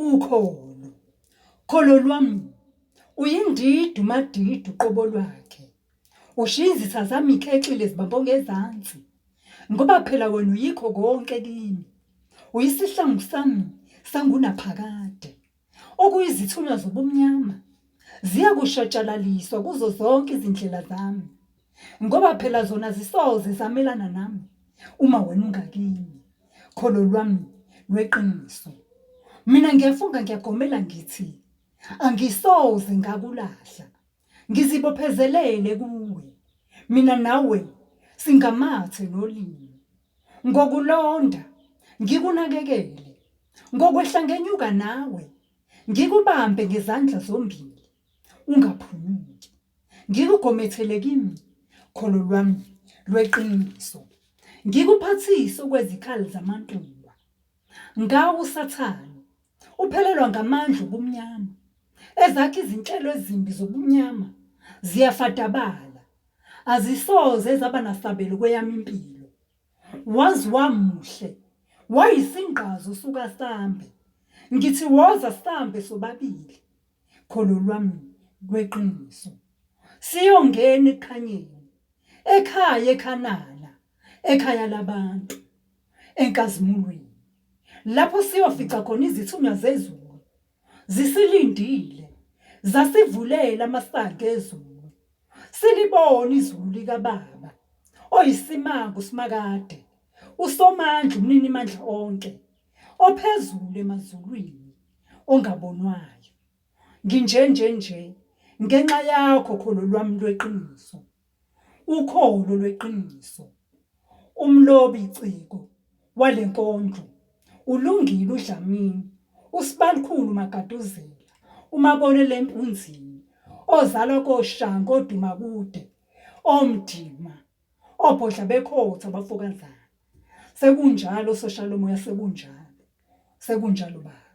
Ukholo, kholo lwami, uyindida umadida uqobo lwakhe. Ushiya izitha zami ikhexile zibambe ongezansi. Ngoba phela wena uyikho konke kimi. Uyisihlangu sami sangunaphakade. Okuyizithunywa zobumnyama ziyakushatshalaliswa kuzo zonke izindlela zami. Ngoba phela zona zisoze zamelana nami uma wena ungakimi. Kholo lwami lweqiniso. Mina ngiyafunga ngiyagomela ngithi angisoze ngakulahla. Ngizibophezelele kuwe, mina nawe singamathe nolimi. Ngokulonda, ngikunakekele, ngokwehla ngenyuka nawe, ngikubambe ngezandla zombili, ungaphunyuki. Ngikugomethele kimi, kholo lwami lweqiniso. Ngikuphathise okwezikhali zamantungwa. Ngawo uSathane uphelelwa ngamandla ubumnyama. Ezakhe izinhlelo ezimbi zobumnyama ziyafadabala, azisoze zaba nasabelo kweyami impilo. Waze wamuhle, wayisingqazo suka sambe. Ngithi woza sambe sobabili, kholo lwami lweqiniso. Siyongena ekukhanyeni, ekhaya eKhanana, ekhaya labantu. enkazimulweni lapho siyofica khona izithunywa zezulu zisilindile zasivulela amasango ezulu silibone izulu likababa oyisimanga usimakade usomandla umninimandla onke ophezulu emazulwini ongabonwayo nginje nje nje ngenxa yakho kholo lwami lweqiniso Ukholo lweqiniso. Umlobi ciko wale nkondlo uLungile uDlamini, uSibalikhulu Magaduzela, uMabonelempunzini, ozalwa koShange oDumakude, oMdima, oBhodla bekhotha abafokaZana. Sekunjalo Soshalomoya sekunjalo. Sekunjalo baba.